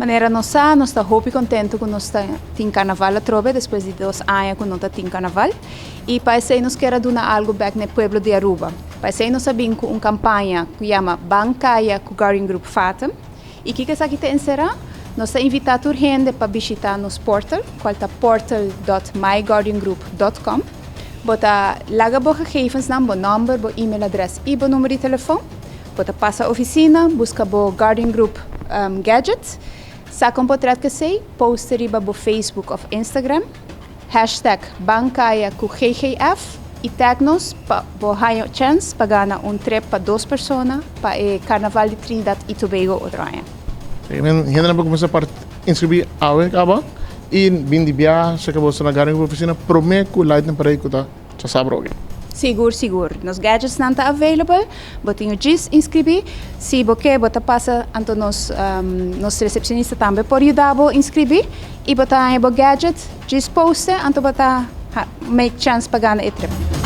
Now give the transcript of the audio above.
Manera nos sa, nos ta hopi contento cu nos tin carnaval atrobe despues di 2 aña cu no tin carnaval. Y pa esey nos kier duna algo back na pueblo di Aruba. Pa esey nos a bin cu un campaña cu yama Ban Caya cu Guardian Group Fatum. Y kico esaki ta encera? Nos ta invita tur hende pa bishita nos portal, cual ta portal.myguardiangroup.com. Bo ta laga bo gegevens nan, bo nomber, bo e-mail adres y bo number di telefon. Bo ta pasa oficina, busca bo Guardian Group gadget, saca un portret cu esey, post riba bo Facebook of Instagram, #BanCayaCuGGF y tag nos pa bo haya chance pa gana un trip pa dos persona pa e Carnaval di Trinidad y Tobago otro aña. Hende por cuminsa inscribi awe caba y bin di biaha cu bo na Guardian Group oficina prome cu Lightning Parade cu ta diasabra oki. Sigur, sigur. Nos gadgets nan ta available. Bo tin djis inscribi. Si bo kier, bo ta pasa anto nos recepcionista tambe por yuda bo inscribi y bo ta bo gadget, djis post, anto bo ta make chance pa gana e trip.